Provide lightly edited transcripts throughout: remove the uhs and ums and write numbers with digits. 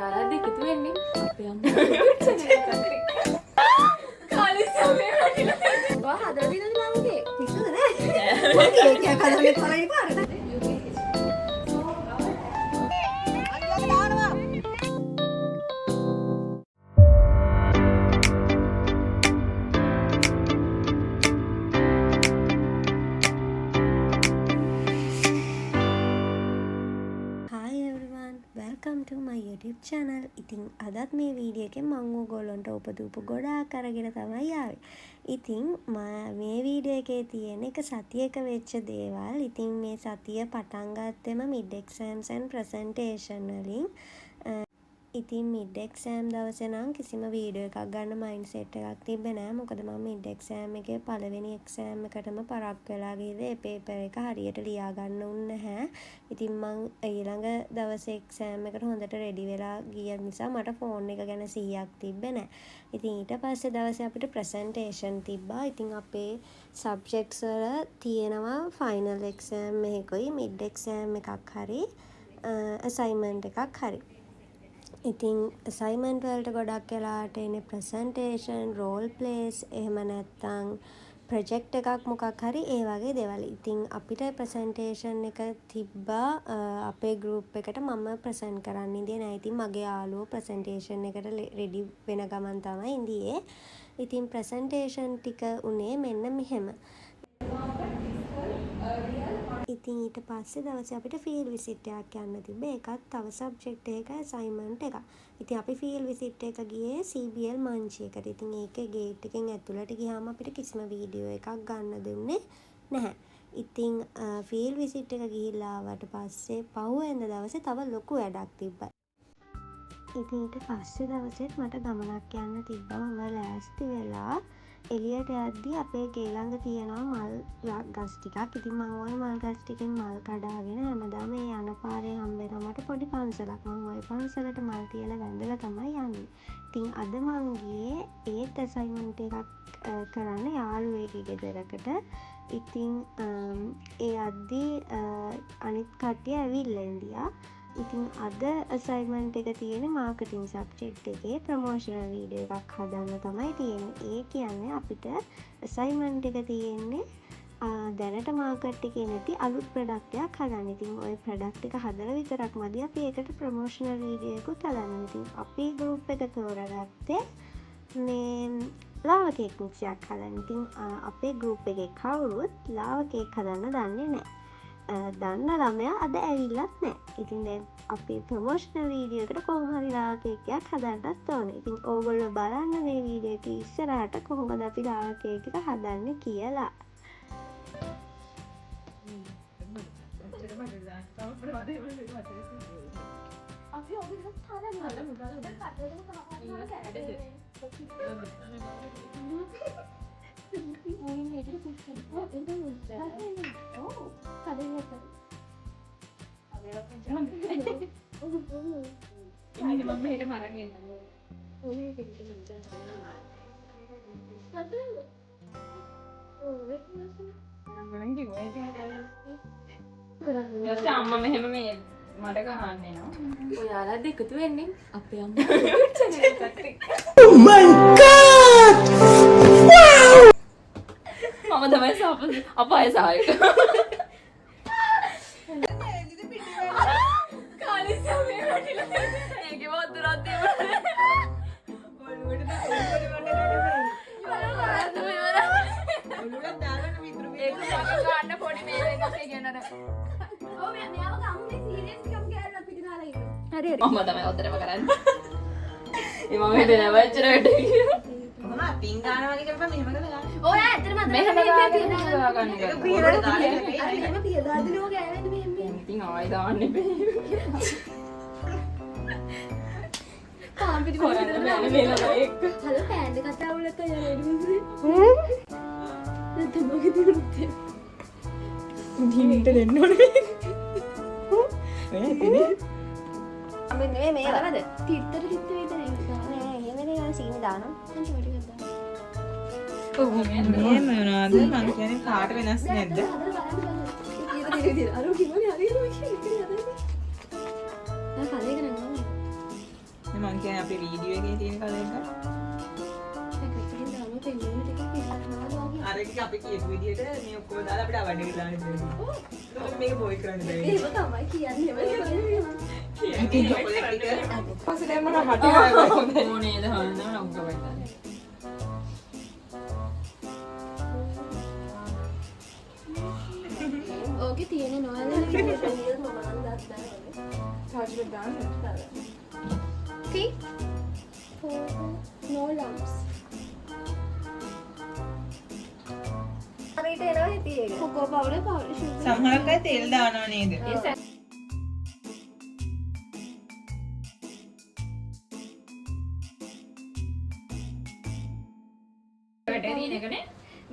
ඔයාලා එකතු වෙන්නේ අපේ අම්මා කාලේ වැටිලා ඔයා හදලා තියෙනවද ලාමකේ? පිස්සුද නෑ? මං කේක් එකක් හදන්නේ පළවෙනි පාරට. Hi everyone, welcome to my YouTube channel. ඉතින් අදත් මේ වීඩියෝ එකෙන් මං ඕගොල්ලන්ට උපදූප ගොඩාක් අරගෙන තමයි ආවේ. ඉතින් මේ වීඩියෝ එකේ තියෙන එක සතියක වෙච්ච දේවල්. ඉතින් මේ සතිය පටන් ගත්තෙම mid exams and presentation වලින්. ඉතින් මිඩ් එක්සෑම් දවසේ නම් කිසිම වීඩියෝ එකක් ගන්න මයින්ඩ් සෙට් එකක් තිබ්බේ නෑ. මොකද මම මිඩ් එක්සෑම් එකේ පළවෙනි එක්සෑම් එකටම පරක් වෙලා ගිහිල්ලා ඒ පේපර් එක හරියට ලියා ගන්න උන් නැහැ. ඉතින් මං ඊළඟ දවසේ එක්සෑම් එකට හොඳට රෙඩි වෙලා ගිය නිසා මට ෆෝන් එක ගැන සිහියක් තිබ්බේ නෑ. ඉතින් ඊට පස්සේ දවසේ අපිට ප්‍රසන්ටේෂන් තිබ්බා. ඉතින් අපේ සබ්ජෙක්ට්ස් වල තියෙනවා ෆයිනල් එක්සෑම් එකකුයි මිඩ් එක්සෑම් එකක් හරි අසයින්මන්ට් එකක් හරි. ඉතින් අසයින්මන්ට් වලට ගොඩක් වෙලාවට එන්නේ ප්‍රසන්ටේෂන්, රෝල් ප්ලේස්, එහෙම නැත්නම් ප්‍රොජෙක්ට් එකක් මොකක් හරි ඒ වගේ දේවල්. ඉතින් අපිට ප්‍රසන්ටේෂන් එක තිබ්බා අපේ ගෲප් එකට මම ප්‍රසන්ට් කරන්න හිටියේ නෑ. ඉතින් මගේ යාළුවෝ ප්‍රසන්ටේෂන් එකට රෙඩි වෙන ගමන් තමයි හිටියේ. ඉතින් ප්‍රසන්ටේෂන් ටික උනේ මෙන්න මෙහෙම. ඉතින් ඊට පස්සේ දවසේ අපිට ෆීල්ඩ් විසිට් එකක් යන්න තිබ්බේ. ඒකත් තව සබ්ජෙක්ට් එකක අසයින්මන්ට් එකක්. ඉතින් අපි ෆීල්ඩ් විසිට් එක ගියේ CBL මංචි එකට. ඉතින් ඒකේ ගේට් එකෙන් ඇතුළට ගියාම අපිට කිසිම වීඩියෝ එකක් ගන්න දුන්නේ නැහැ. ඉතින් ෆීල්ඩ් විසිට් එක ගිහිල්ලා ආවට පස්සේ පහුවෙනිදා දවසේ තව ලොකු වැඩක් තිබ්බා. ඉතින් ඊට පස්සේ දවසෙත් මට ගමනක් යන්න තිබ්බා. මම ලෑස්ති වෙලා එළියට යද්දි අපේ ගේ ළඟ තියෙනවා මල් ගස් ටිකක්. ඉතින් මං ඔය මල් ගස් ටිකෙන් මල් කඩාගෙන හැමදාම මේ යන පාරේ හම්බ වෙනවා මට පොඩි පන්සලක්. මං ඔය පන්සලට මල් තියලා වැඳලා තමයි යන්නේ. ඉතින් අද මං ගියේ ඒත් අසයින්මන්ට් එකක් කරන්න යාළුවෙක්ගේ ගෙදරකට. ඉතින් ඒ යද්දි අනිත් කට්ටිය ඇවිල්ලා හිටියා. ඉතින් අද අසයින්මන්ට් එක තියෙන්නේ මාකටිං සබ්ජෙක්ට් එකේ ප්‍රොමෝෂනල් වීඩියෝ එකක් හදන්න තමයි තියෙන්නේ. ඒ කියන්නේ අපිට අසයින්මන්ට් එක තියෙන්නේ දැනට මාකට් එකේ නැති අලුත් ප්‍රොඩක්ට් එකක් හදන්න. ඉතින් ඔය ප්‍රොඩක්ට් එක හදලා විතරක් මදි, අපි ඒකට ප්‍රොමෝෂනල් වීඩියෝ එකකුත් හදන්න. ඉතින් අපි ගෲප් එක තෝරාගත්තේ මේ ලාවා කේක් මික්ස් එකක් හදන්න. ඉතින් අපේ ගෲප් එකේ කවුරුත් ලාවා කේක් හදන්න දන්නේ නෑ. දන්න ළමයා අද ඇවිල්ලත් නෑ. ඉතින් දැන් අපි ප්‍රොමෝෂනල් වීඩියෝ එකට කොහොම හරි ලාවා කේක් එකක් හදන්නත් ඕනේ. ඉතින් ඕගොල්ලෝ බලන්න මේ වීඩියෝ එකේ ඉස්සරහට කොහොමද අපි ලාවා කේක් එක හදන්නේ කියලා. අපි ඔබ ටිකක් හදමු. දැන් කටේටම කහපාට කැරේ. මුලින් මේකට පුච්චන්න. ඔව් එන්න මුච්චන්න. ඔව් කඩේ නැත. ඉන්නේ මම මෙහෙට මරන් එන්නම්. ඔය කෙලිට මුච්චන්න. හදන්න. ඔව් ඒක නෑ. මං කිව්වා ඒක ඊට පස්සේ අම්මා මෙහෙම මේ මට ගහන්න එනවා. ඔයාලා එකතු වෙන්නේ අපේ අම්මා. Oh my God! මම තමයි සාප අපාය සහායක. කාලේ සමේ වැටිලා ඒකේ වතුරක් තිබුණා. ඔළුවට දාගන්න විතර. ඒක මගේ ගන්න පොඩි මේ එකක් ඒ කියන්නේ අර ඔව් මෙයාව ගමු මේ සීරියස් ගමු කියලා පිට දාලා ඉන්න. හරි හරි. මම තමයි ඔතරම කරන්නේ. ඒ මම හිතුවේ නෑ වච්චර වැඩ කියලා. මම අතින් ගානවා වගේ කරපන් මෙහෙම කරලා ගන්න. ඔය ඇත්තටම අද මෙහෙම ගාගෙන ගාගන්න ඒක එක. පිහලට දාන්න අර එපා. මෙහෙම පියදාදිනෝ ගෑවෙන්නේ මෙහෙම මෙහෙම. ඉතින් ආයෙ දාන්න එපා. පාන් පිටි කරන්න බෑනේ මේ ළමයි එක්ක. හලෝ පෑන් එක කතා වුණත් අය රෙඩි නැත්නම් මගේ දුරුත් උඩින්ට දෙන්න ඕනේ. ඔය ඇතිනේ. අපි නෙමෙයි මේවා. බලවද තිත්තට තිත්ත වේද නේද? නෑ එහෙම නෙවෙයි සීනි දානවා. මං ටිකක් දාන්න. මේ මොනවාද මං කියන්නේ පාට වෙනස් නැද්ද? හදලා බලන්න බලන්න. ඒක විදියට විදියට. අර කිව්වනේ හරියටම කියලා හදන්න. මම කලේ කරන්නේ. මං කියන්නේ අපේ වීඩියෝ එකේ තියෙන කලර් එක. අර එක අපි කියපු විදිහට මේ ඔක්කොම දාලා අපිට අවඩ එකට දාන්න බැහැ. ඔව්. ඒකට මේක බොයි කරන්න බැහැ. එහෙම තමයි කියන්නේ. ඉතින් පස්සේ දැන් මම හටි හොඳයි. ඕනේ නේද හොඳම නම් කවන්න. ඕකේ තියෙන නොයල මම නම් දත් නෑ. සාජිට දාන්න. Thick, no lumps. හරියට එනවා හිතේ ඒක. කොකෝ පවුඩර් පවුඩර් ෂුගර්. සමහරක් අය තෙල් දානවා නේද? වැටේ තියෙන එකනේ.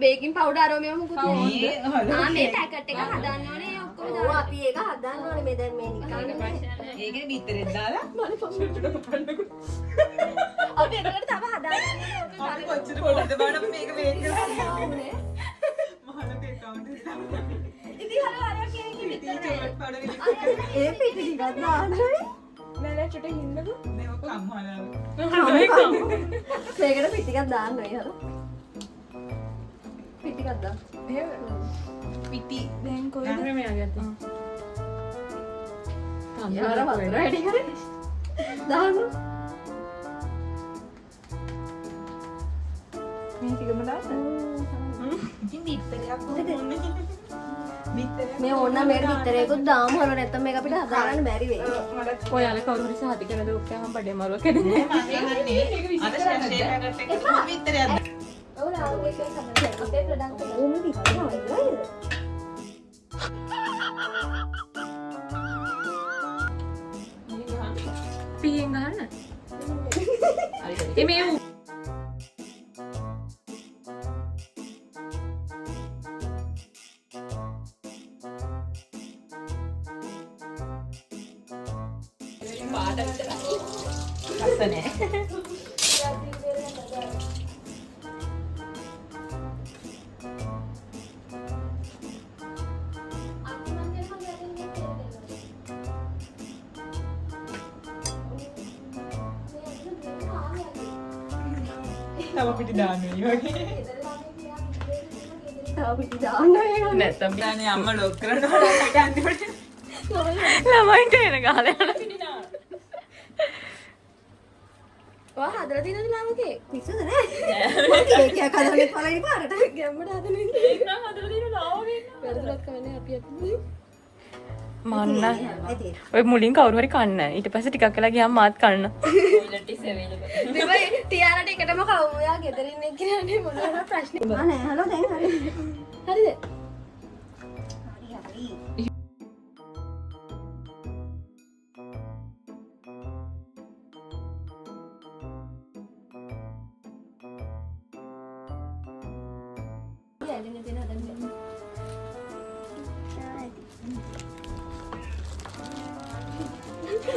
බේකින් පවුඩර් අරෝ මේව මොකුත් නෑ. මේ හලෝ. ආ මේ පැකට් එක හදන්න ඕනේ ඒ ඔක්කොම ඔව් දාන්න. අපි ඒක හදන්න ඕනේ මේ දැන් මේ නිකන් නෙමෙයි. ඒකේ බිත්තරෙත් දාලා අපි එතකොට තව හදන්න ඕනේ. අපි කොච්චර පොඩද බලන්න අපි මේක වේට් කරලා. මහලක ඇකවුන්ට් එකට දාන්න. ඉතින් හලෝ අර කේක් එක පිටි චොකලට් පාඩ විතර. ඒ පිටි ටිකක් දාන්න. නෑ නෑ චුට්ටක් ඉන්නකෝ. මේ ඔක්කොම අම්මාලා. මේකට පිටි ටිකක් දාන්න ඕනේ හරි. පිටි ටිකක් දාන්න. එහෙම. පිටි දැන් කොහෙද? නෑ මෙයාගේ අතේ. යාර වතුර වැඩි කරේ. දාන්න. මේ ටිකම දාන්න. ඉතින් බිත්තරයක් කොහොමද ඕනේ? බිත්තරයක් මේ ඕන නම් මේකට බිත්තරයකුත් දාමු හරි නැත්තම් මේක අපිට හදාගන්න බැරි වෙයි. මටත් ඔයාලා කවුරු හරි සාති කරන දෝක් කෑවම බඩේ මරුවක් හැදෙන්නේ. මං අහන්නේ අර ශෂේ පැකට් එක බිත්තරයක් දාන්න. ඔව් ලාව් එක තමයි අපේ ප්‍රොඩක්ට් එක. ඕ මේ බිත්තර හරියයිද? පිහින් ගහන්න. ඒ මේ රස නෑ. අපි මං ගැන හදන්න මේ තෙල් දෙනවා. තව පිටි දාන්න වෙයි වගේ. තව පිටි දාන්න වෙනවා. නැත්තම් දාන්නේ අම්මා ලොක් කරනවා මට අන්තිමට. ළමයින්ට එන ගහලා යන. ඔයා හදලා තියෙනවද ලාව කේක්? පිස්සුද නෑ? මං කේක් එකක් හදන්නේ පළවෙනි පාරට. ගැම්මට හදන ඉන්නේ. ඒක නම් හදලා තියෙන ලාව කේක්. වැරදුනත් කමන්නේ අපි අපි. මන්න ඇති. ඔය මුලින් කවුරු හරි කන්න. ඊට පස්සේ ටිකක් වෙලා ගියාම මාත් කන්න. දෙවයි ටියාරට එකටම කවමු. ඔයා ගෙදර ඉන්න එක්කෙනානේ මොනවා හරි ප්‍රශ්නේ. ආ නෑ හලෝ දැන් හරි. හරිද? හරි හරි. ඇදෙන තියෙන හදන්න.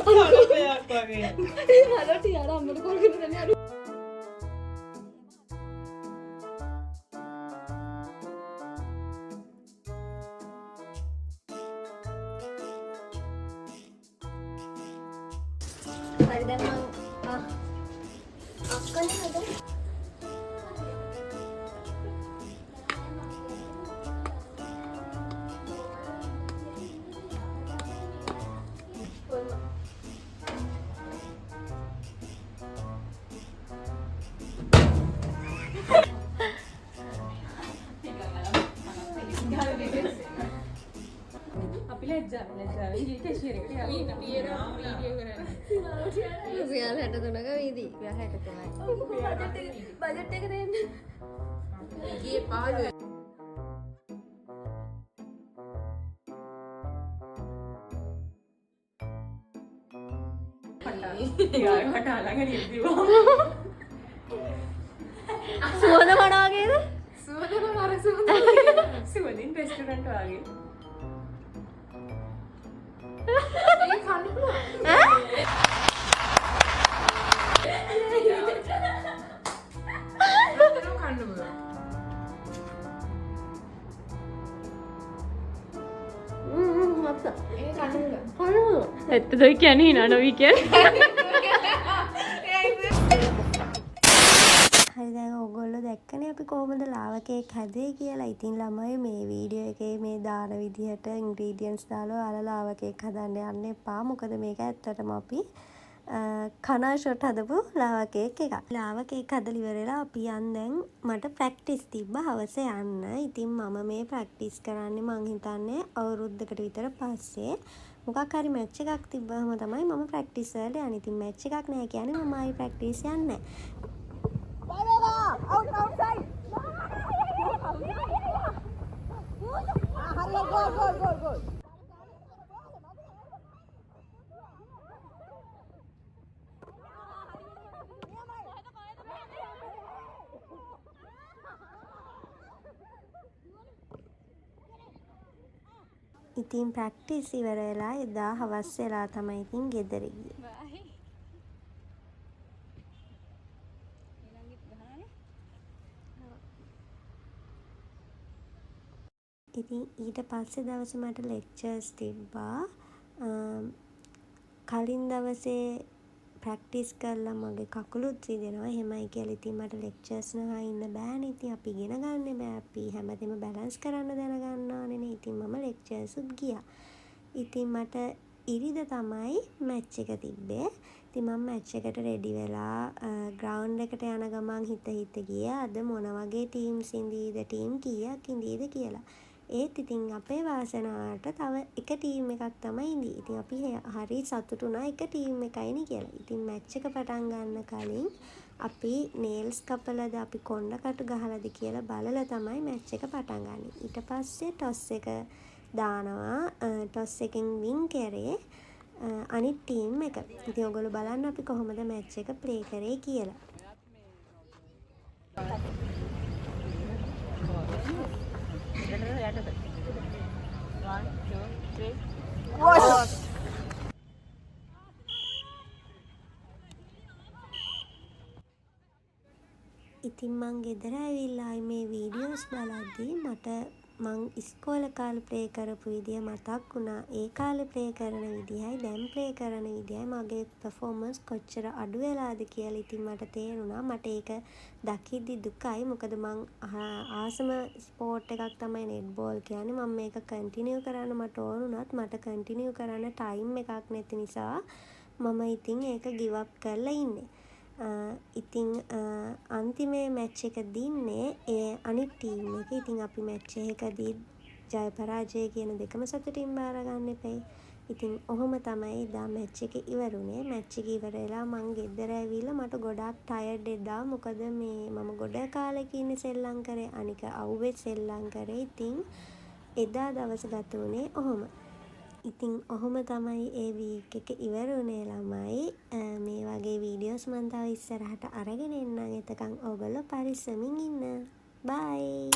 හලෝ වගේ. හලෝ ටියාර අම්මට කෝල් කරලා දැන් අර හරි දැන් මං ආ අක්කනේ හදන්න. අපි ලැජ්ජා ලැජ්ජා. ඊ කැෂියර් එකට යන්න. රුපියල් 63ක වීදි. රුපියල් 63යි. බජට් එක දෙන්න. ගියේ පාළුවේ. යාර මට අලඟ නිදිවා. සුවඳ මොන වගේද? සුවඳ අර සුවඳ. සුවඳින් රෙස්ටෝරන්ට් වගේ. ඒක කන්න පුළුවන්. ඇත්තටම කන්න පුළුවන්. හ්ම් මත්ත. ඒක කන්න පුළුවන්. කන්න පුළුවන්. ඇත්තද ඔය කියන්නේ hina නොවි කියන්නේ. දැක්කනේ අපි කොහොමද ලාවා කේක් හැදුවේ කියලා. ඉතින් ළමයි, මේ වීඩියෝ එකේ මේ දාන විදිහට ඉන්ග්‍රීඩියන්ට්ස් දාලා ඔයාලා ලාවා කේක් හදන්න යන්න එපා. මොකද මේක ඇත්තටම අපි කනා ෂොට් හදපු ලාවා කේක් එකක්. ලාවා කේක් හදලා ඉවර වෙලා අපි යන් දැන් මට ප්‍රැක්ටිස් තිබ්බ හවස යන්න. ඉතින් මම මේ ප්‍රැක්ටිස් කරන්නේ මං හිතන්නේ අවුරුද්දකට විතර පස්සේ. මොකක් හරි මැච් එකක් තිබ්බහම තමයි මම ප්‍රැක්ටිස් වලට යන්නේ. ඉතින් මැච් එකක් නෑ කියන්නේ මම ආයි ප්‍රැක්ටිස් යන්නේ නෑ. ඉතින් ප්‍රැක්ටිස් ඉවර වෙලා එදා හවස් වෙලා තමයි ඉතින් ගෙදර ගියේ. බයි. ඊළඟට ගහනනේ. ඉතින් ඊට පස්සේ දවසේ මට ලෙක්චර්ස් තිබ්බා. කලින් දවසේ ප්‍රැක්ටිස් කරලා මගේ කකුලුත් රිදෙනවා. එහෙමයි කියලා ඉතින් මට ලෙක්චර්ස් නහා ඉන්න බෑනේ. ඉතින් අපි ඉගෙන ගන්න බෑ. අපි හැමදේම බැලන්ස් කරන්න දැනගන්න ඕනේනේ. ඉතින් මම ලෙක්චර්සුත් ගියා. ඉතින් මට ඉරිද තමයි මැච් එක තිබ්බේ. ඉතින් මම මැච් එකට රෙඩි වෙලා ග්‍රවුන්ඩ් එකට යන ගමන් හිත හිත ගියා අද මොන වගේ ටීම්ස් ඉඳීද, ටීම් කීයක් ඉඳීද කියලා. ඒත් ඉතින් අපේ වාසනාවට තව එක ටීම් එකක් තමයි ඉඳී. ඉතින් අපි හරි සතුටු වුණා එක ටීම් එකයිනේ කියලා. ඉතින් මැච් එක පටන් ගන්න කලින් අපි නේල්ස් කපලද, අපි කොණ්ඩ කටු ගහලාද කියලා බලලා තමයි මැච් එක පටන් ගන්නේ. ඊට පස්සේ ටොස් එක දානවා. ටොස් එකෙන් වින් කරේ අනිත් ටීම් එක. ඉතින් ඔයගොල්ලෝ බලන්න අපි කොහොමද මැච් එක ප්ලේ කරේ කියලා. යටට 1 2 3. ඉතින් මං ගෙදර ඇවිල්ලා ආයි මේ වීඩියෝස් බලද්දී මට මං ඉස්කෝලේ කාලේ ප්ලේ කරපු විදිය මතක් වුණා. ඒ කාලේ ප්ලේ කරන විදිහයි දැන් ප්ලේ කරන විදිහයි මගේ පර්ෆෝමන්ස් කොච්චර අඩු වෙලාද කියලා ඉතින් මට තේරුණා. මට ඒක දකිද්දි දුකයි. මොකද මං ආසම ස්පෝට් එකක් තමයි නෙට් බෝල් කියන්නේ. මං මේක කන්ටිනියු කරන්න මට ඕන වුණත් මට කන්ටිනියු කරන්න ටයිම් එකක් නැති නිසා මම ඉතින් ඒක ගිව් අප් කරලා ඉන්නේ. ඉතින් අන්තිමේ මැච් එක දින්නේ ඒ අනිත් ටීම් එක. ඉතින් අපි මැච් එකකදී ජය පරාජය කියන දෙකම සතුටින් බාර ගන්න එපැයි. ඉතින් ඔහොම තමයි එදා මැච් එක ඉවර වුණේ. මැච් එක ඉවර වෙලා මං ගෙදර ඇවිල්ලා මට ගොඩාක් ටයර්ඩ් එදා. මොකද මේ මම ගොඩ කාලෙක ඉන්නේ සෙල්ලම් කරේ. අනික අව්වෙත් සෙල්ලම් කරේ. ඉතින් එදා දවස ගත වුණේ ඔහොම. ඉතින් ඔහොම තමයි ඒ වීක් එක ඉවර වුණේ ළමයි. මේ වගේ වීඩියෝස් මං තව ඉස්සරහට අරගෙන එන්නම්. එතකන් ඕගොල්ලෝ පරිස්සමින් ඉන්න. බයි.